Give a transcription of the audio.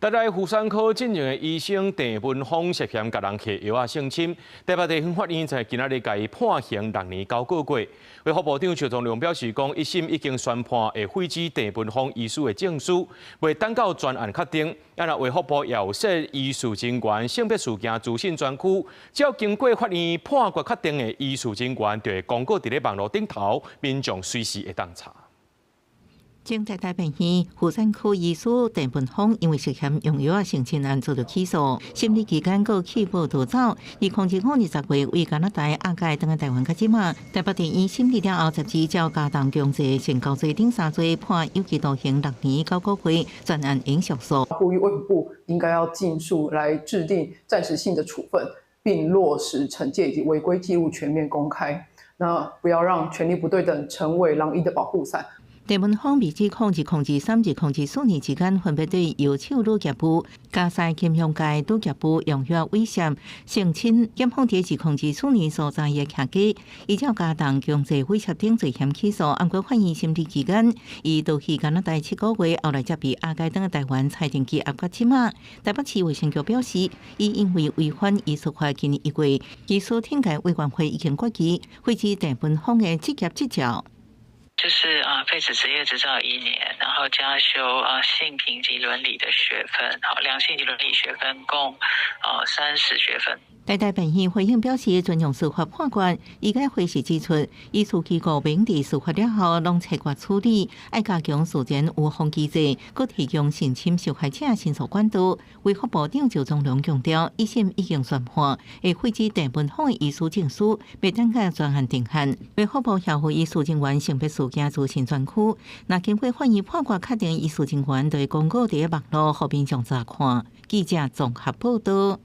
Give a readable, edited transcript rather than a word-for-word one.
台大婦產科診症的醫生鄭文峰涉嫌共人下藥仔性侵，台北地方法院在今仔日共伊判刑6年9個月。衛福部長徐宗良表示講，一審已經宣判會廢止鄭文峰醫師的證書，未等到全案確定。啊，若衛福部也有設醫事人員性別事件資訊專區，只要經過法院判決確定的醫事人員，就會公告佇咧網路頂頭，民眾隨時會當查。前台大病院婦產科醫師鄭文峰因為涉嫌用藥仔性侵案遭到起訴，審理期間閣棄保逃走。2025年10月為加拿大押解轉來台灣到這馬，台北地院審理了後，12照加重強制性交罪等三罪判有期徒刑6年9個月，全案應上訴。呼籲衛福部應該要盡速來制定暫時性的處分，並落實懲戒以及違規記錄全面公開。那不要讓權力不對等成為狼醫的保護傘。鄭文峰被指控2023、2024年之間，分別對右手女業務、加西金融界女業務用藥威脅性侵，檢方佇2024年訴查伊的徛家，依照加重強制猥褻等罪嫌起訴。毋過法院審理期間，伊逃去加拿大7個月，後來才被押解轉來台灣，裁定羈押到這馬。台北市衛生局表示，伊因為違反醫師法，今年1月，醫師懲戒委員會已經決議廢止鄭文峰的執業執照。就是啊，廢止執業執照一年，然後加修啊性平及倫理的學分，好，兩性及倫理學分共啊30學分。台大病院回應表示，尊重司法判決，醫界會時指出，醫事機構免佇司法了後，攏切割處理，愛加強事前預防機制，閣提供性侵受害者申訴管道。衛福部長趙宗龍強調，一審已經宣判，會廢止鄭文峰的醫師證書，未等到全案定案。衛福部協助醫事人員性別事件資訊專區，若經過法院判決確定醫事人員，就會公告佇網路，予民眾查看。記者綜合報道。